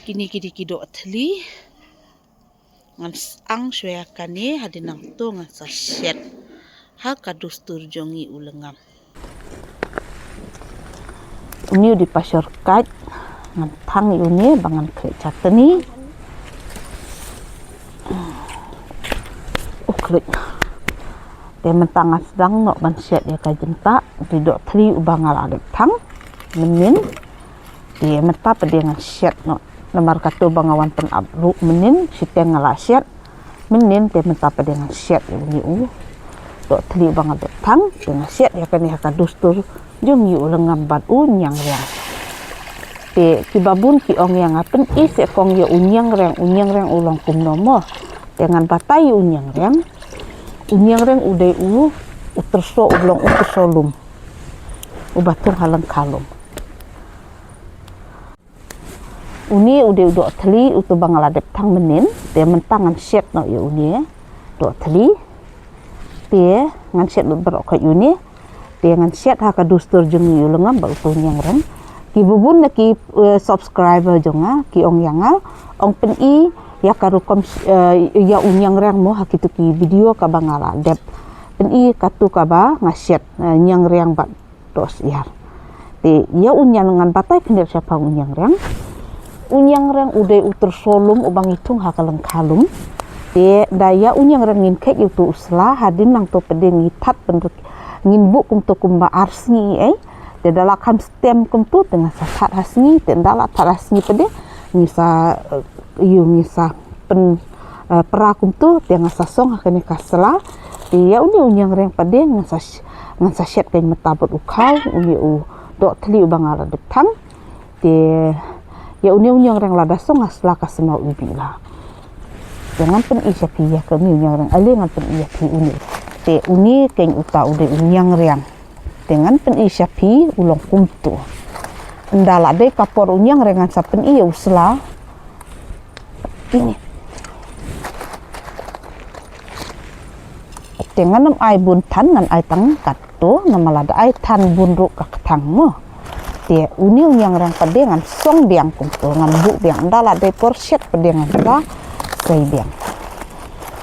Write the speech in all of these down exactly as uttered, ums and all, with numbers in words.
Kine ki dei ki doh thli. Ngan sang shuwa ïa kane, hadien nangto ngan sa shet ha ka dustur jong ngi u lyngam. Une u dei pashor kait, ngan thang ïa une ba ngan khleh chatni. U khleh. Te mynta ngan sdang noh ban shet ïa ka jingtah, u dei doh thli uba nga la dep thang mynnin. Te mynta pat de ngan shet noh. Namar kato ba nga wan pynap ruh mynnin, shiteng nga la shet. Mynnin te mynta pat de ngan shet ïa une u doh thli uba nga dep thang, te ngan shet ïa kane ha ka dustur jong ngi u lyngam bad u ñiangriang. Te kiba bun ki ong ïa nga, pyni seh kong ïa u ñiangriang, u ñiangriang u long kumno mo. Te ngan batai ïa u ñiangriang. U ñiangriang u dei u, u tyrso, u long u tyrso lum. Uba thung ha lyngkha lum. Une u dei u doh thli uto ba nga la dep thang mynnin, te mynta ngan shet noh ïa une doh thli. Te ngan shet lut baroh khoit ïa une. Te ngan shet ha ka dustur jong ngi u lyngam bad uto u ñiangriang. Kiba bun na ki, eh, subscriber jong nga ki ong ïa nga, ong pyni ïa ka rukom, eh, ïa u ñiangriang mo ha kito ki video kaba nga la dep. Pyni kato kaba nga shet, eh, ñiangriang bad doh syiar. Te ïa u ñiang, ngan batai khyndiat shaphang u ñiangriang. U ñiangriang u dei u tyrso lum uba ngi thung ha ka lyngkha lum. Te da ïa u ñiangriang ngin kheit ïa uto u sla, hadien nangto pat de ngi thad pynrek, ngin buh kumto kumba ar sngi ei. Te da la kham stem kumto te ngan sa thad ha sngi, te da la thad ha sngi pat de ngi sa, eh, ïa ngi sa pyn, eh, pra kumto, te ngan sa song ha kane ka sla. Te ïa une u ñiangriang pat de ngan sa sh-, ngan sa shet kane mynta bad u khaw, une u doh thli uba nga la dep thang. Te ïa une u ñiangriang lada song ha sla ka snoh u bih la. Te ngan pyni sha phi ïa kane u ñiangriang, ale ngan pyni ïa phi une. Te une kane uta u dei u ñiangriang. Te ngan pyni sha phi u long kumto. Ynda la dei ka por u ñiangriang ngan sa pyni ïa u sla. Ini. Te ngan ym ai bun than, ngan ai tang katto, namar lada ai than bun ruh ka kthang mo. Te une u ñiangriang pat de ngan song biang kumto, ngan buh biang, ynda la dei por shet pat de ngan sa sei biang.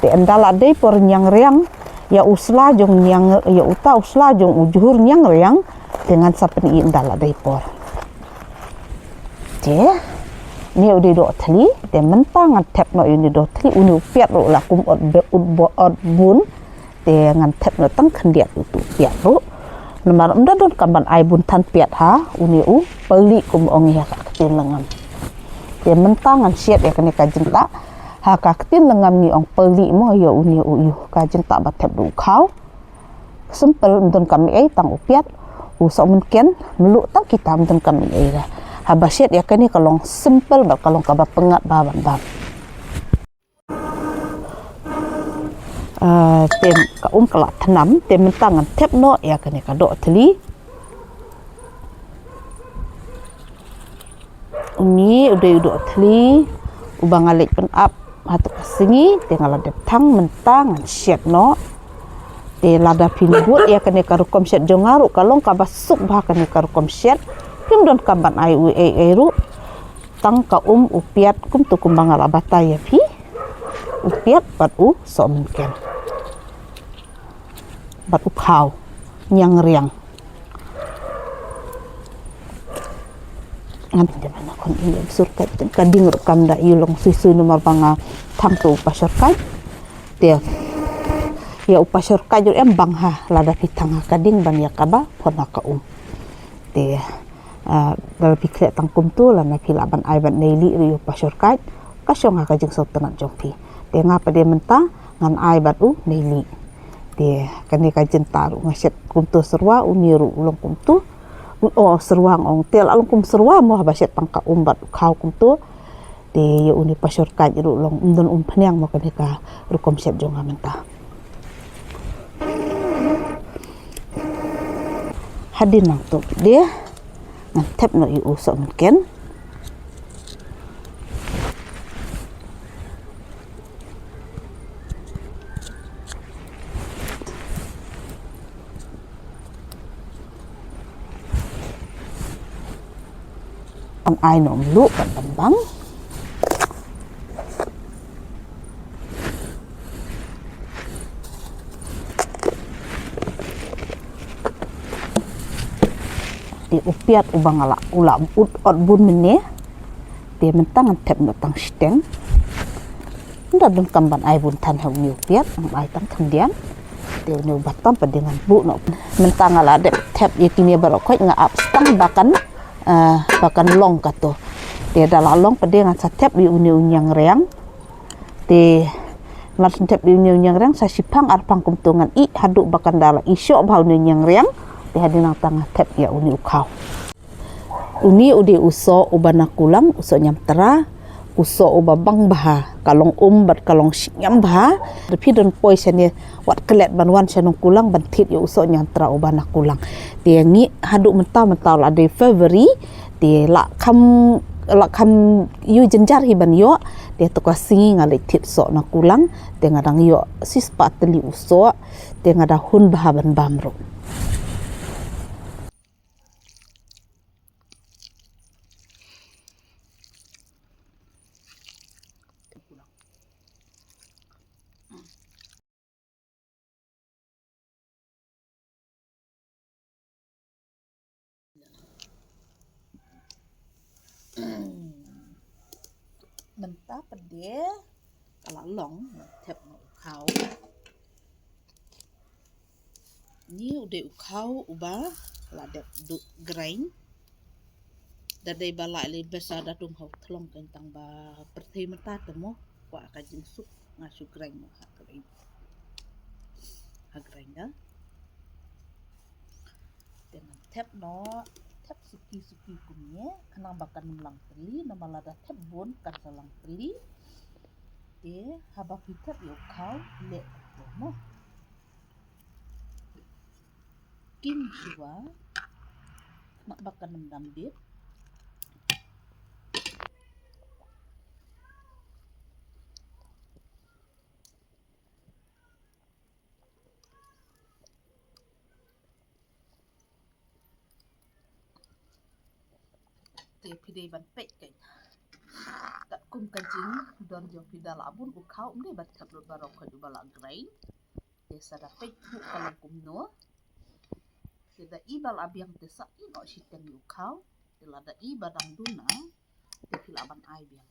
Te ynda la dei por ñiangriang, ïa u sla jong ñiang, ïa uta u sla jong u jhur ñiangriang, te ngan sa pyni ynda la dei por. Te une u dei doh thli, te mynta ngan thep noh ïa une doh thli, une u piat ruh la kum ot be, ut bo, ot bun, te ngan thep noh tang khyndiat uto u piat ruh. Namar ym da donkam ban ai bun than piat ha une u pali kum ong ïa ka ktien lyngam. Te mynta ngan shet ïa kane ka jingtah, ha ka ktien lyngam ngi ong pali mo, ïa une u, ïa ka jingtah ba thep da u khaw. Simple, ym donkam ei ei, tang u piat, u sohmynken, mluh tang kita, ym donkam ei ei. Haba shet ïa kane ka long simple bad ka long kaba pyngngad bha ban bam. Ah, te ka um ka la thnam, te mynta ngan thep noh ïa kane ka doh thli. Une u dei u doh thli uba nga leit pynap ha tu ka sngi, te nga la dep thang, mynta ngan shet noh. Te lada phin bud ïa kane ka rukom shet jong nga ruh ka long kaba suk bha kane ka rukom shet. Phim donkam ban ai u ei ei ruh. Tang ka um u piat kumto kumba nga la batai ïa phi. U piat bad u sohmynken. Bad u khaw. Ñiangriang. Ngan pynjah na khon ïa u pashor kait, ka ding ruh kam da ïa long sui sui namar ba nga thang to u pashor kait. Te ïa u pashor kait ruh em bang ha, lada phi thang ha ka ding ban ïa kaba phon ha ka um. Te, ah, lada phi khleh tang kumto, lada phi lah ban ai bad neilieh ruh ïa u pashor kait, ka shong ha ka jingsngewtynnat jong phi. Te nga pat de mynta ngan ai bad u neilieh. Te kane ka jingtah ruh nga shet kumto syrwa, une ruh u long kumto. O, syrwa nga ong, te la long kum syrwa mo haba shet tang ka um bad u khaw kumto. Te ïa une u pashor kait ruh long ym don umphniang mo kane ka rukom shet jong nga mynta. Hadien nangto de ngan thep noh ïa u sohmynken. Ngan ai noh mluh bad ban bang. Te u piat uba nga la, u la ut ot bun mynne. Te mynta ngan thep noh tang shiteng. Nda donkam ban ai bun than ha une u piat, ngam ai tang khyndiat. Te une uba tam pat de ngan buh noh. Mynta nga la dep thep ïa kine baroh khoit, nga ap tang ba kan, eh, ba kan long kato. Te da la long pat de ngan sa thep ïa une u ñiangriang. Te mar shen thep ïa une u ñiangriang sa shiphang arphang kumto, ngan ih haduh ba kan da la ih shoh bha une u ñiangriang. Te hadien nangta nga thep ïa une u khaw. Une u dei u soh uba na kulang, u soh ñiamtra, u soh uba bang bha, ka long um bad ka long shñiam bha. Phi don poi shane wat klet ban wan sha nongkulang ban thied ïa u soh ñiamtra uba na kulang. Te ngi haduh mynta mynta la dei February, te la kham, la kham ïoh jynjar hi ban ïoh. Te to ka sngi nga leit thied soh na kulang, te nga dang ïoh shispah tylli u soh, te nga da hun bha ban bam ruh. Mynta pat de ka la long, thep noh u khaw. Ni u dei u khaw uba la dep duh grind. Da dei ba la lei besa da dum hau thlong kein tang ba pyrthei mynta te mo, kwah ka jingsuk nga shu grind mo ha grind. Ha grinder. Te ngan thep noh, thep suki suki kumne, khnang ba kan ym lang tylli, namar lada thep bun kan sa lang tylli. Te haba phi thep ïa u khaw leh to mo. Kim shuwa, khnang ba kan ym dam bit. Te phi dei ban peit kein. Katkum ka jingdon jong phi da la bun u khaw, ym dei ban thep lut baroh khoit uba la grind. Te sa da peit thuh ka long kumno. Te da i ba la biang te sa i noh shiteng ïa u khaw. Te lada i ba dang duna, te phi lah ban ai biang.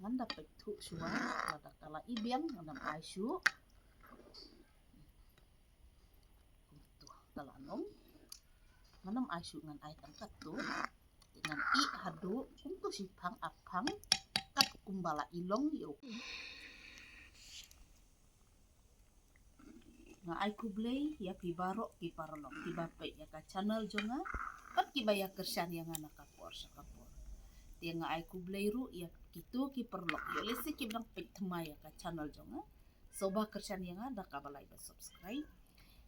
Ngan da peit thuh shuwa, lada ka la i biang ngan ym ai shuh. Kumto ka la nong. Ngan ym ai shuh, ngan ai tang katto. Te ngan ih haduh kumto shiphang arphang katkum ba la i long ïa u. Nga ai khublei ïa phi baroh ki paralok kiba peit ïa ka channel jong nga, bad kiba ïa kyrshan ïa nga na ka por sha ka por. Te nga ai khublei ruh ïa kito ki paralok ïoh lehse kiba dang peit thymmai ïa ka channel jong nga. Sngewbha kyrshan ïa nga da kaba like bad subscribe.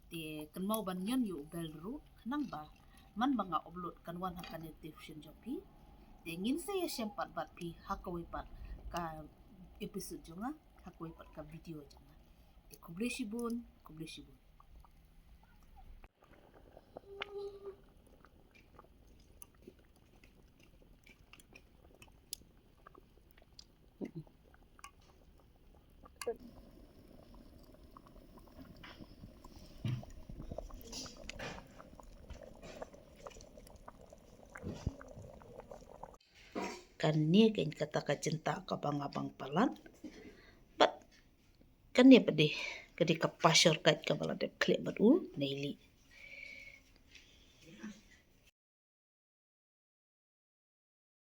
Te kynmaw ban ñion ïa u bell ruh khnang ba man ba nga upload kan wan ha ka notification jong phi. Te ngin sa ïashem pat bad phi ha kawei pat ka episode jong nga, ha kawei pat ka video jong nga. Te khublei shibun, khublei shibun. Kane kein kata ka jingtah kaba nga bang palat. Bad kane pat de ka dei ka pashor kait kaba la dep khleh bad u neili.